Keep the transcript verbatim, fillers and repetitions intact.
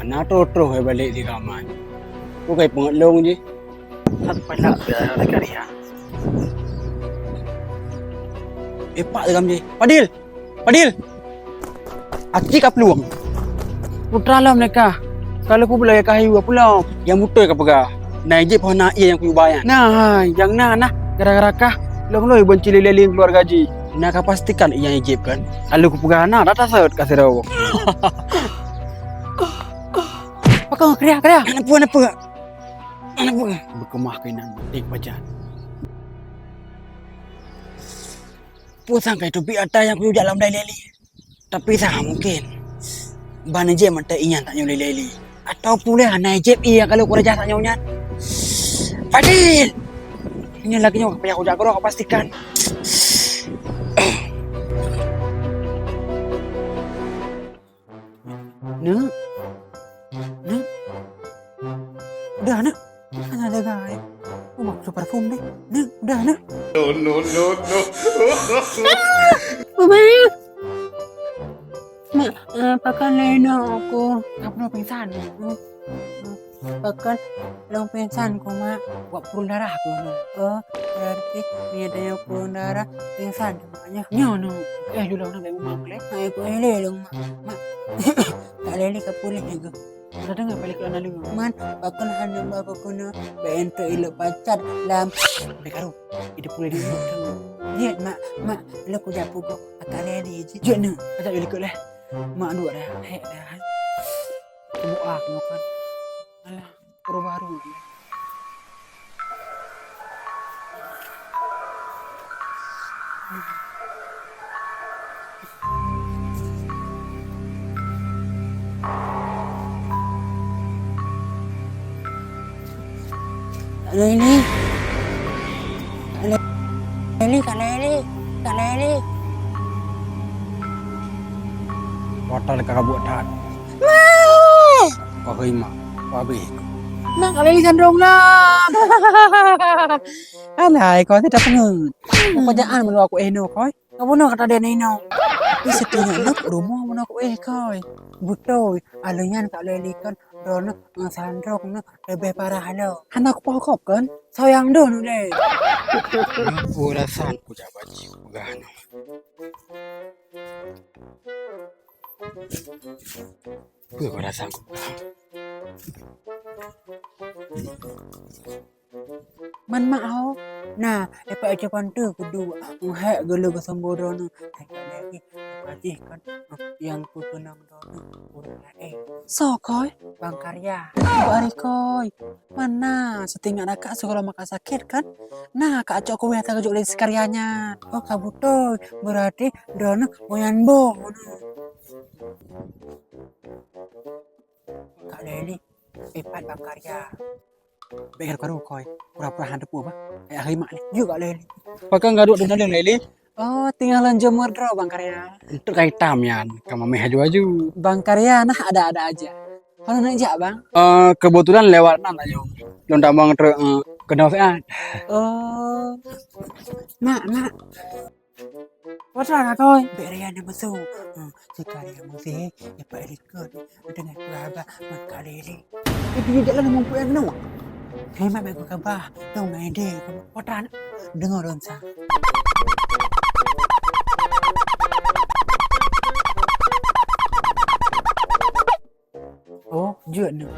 Na troh-troh hai balek di kamar. Ku kai peungeut lôn jih. That palak dah ada karya. Eh, pak tegam jih. Fadil! Fadil! Aci ka peulueng. Putra lom neka. Kalau ku bulai ka hayu pulang. Yang beutôi ka peugah. Nah, ijib hana ié nyang kuyuba nyan. Nah, hai, nyang na nah gara-gara kah lom loi banci lilé-lilé keuluwarga jih. Na ka pastikan nyang ijib kan? Kalau ku peugah na rata seut ka sidroe. Pakon kriah-kriah. Aneuk peue, aneuk peue? Aneuk peue? Beukeumah keunan dek pajan. Peue sangkai teubiet ata nyang kuyue jak lam dai leli. Tapi sa mungkin ban ijép mantong inyan tanyoe leli. Atau puléh hana ijép ié nyang ka lheueh kuraja tanyoe nyan. Fadil! Nyan lagèe nyoe payah kujak keudroe ka pastikan. Neuk. Neuk. Udah, Neuk. Hana lagèe. Oh, mak, tu parfum deh. Neuk, udah, Neuk. No, no, no, no. Mama. Mak, eh, pakon lé inong aku. Kamu pingsan. Pakon lôn pingsan ku, Mak. Buat purun darah ku, Mak. Oh, berarti punya daya purun darah pingsan. Nyoe, nyoe. Eh, julong na bèk umak lé. Hai, ku eh, lé lôn, Mak. Mak. Tak lé lé ka puléh lé geuh. Ka deungoe balik keu aneuk lôn. Man, pakon hana ba pakon bèk enteuk ilok pacat lam. Bèk karu. Itu puléh di mulut. Lihat, Mak, Mak, lôn ku jak pukul. Akan lé lé jih. Jeuet nyoe. Ajak jih likot lé. Mak duek dah. Hek dah. Tunggu ah, makan. Alah. Baru-baru. Kak Leli. Kak Leli, Kak Leli, Kak Leli. Watèe ka buet that. Wah! Kau hei mak, kau habis. Mak, Kak Leli sandrong lah. Alah, kau tidak pengen. Pekerjaan malu aku eh no koi. Kau bunuh kata dia nino. Tapi setengah nak rumah mana aku eh koi. Betul. Alunyan Kak Leli kan drone ngan sandrong na lebih parah lo. Hana aku paham kan? Sayang dulu deh. Aku rasa aku jak baju pegang. Peue kau rasa ku? Man mak ho. Nah, lepas aja pantu kudu. Muhek gelo ke sembodong. Hai lagi. Patih kan. Yang ku kenang dong. Urang lain. So koi? Bang Karya. Bang Ari koi. Mana setinggal akak sekolah maka sakit kan? Nah, kak cok kueh tak kejok dari sekarianya. Oh, kabutul. Berarti drone moyan boh. Kak Leli, ipat Bang Karya. Bèk karu-karu koi, pura-pura hana teupeu bah. Kayak hari mak ni. Yuk Kak Leli. Pakon gaduk di dalam Leli? Oh, tinggal lôn jemur droe Bang Karya. Untuk kai tam yan, ka mameh aju-aju. Bang Karya nah ada-ada aja. Kalau nak jak Bang? Eh, kebetulan lewat nan aja. Lôn tamong truk eh, kena sehat. Oh. Mak, mak. Watra ka koi. Bèk raya na musuh. Hmm, sekarang musuh, ya Pak Riko ni. Dengan keluarga Mak Lili. Tapi dia jalan mumpuk yang kena. Hemat bèk kaba. Dong main deh. Watra. Dengar dong sa. Oh, jeuet nyoe.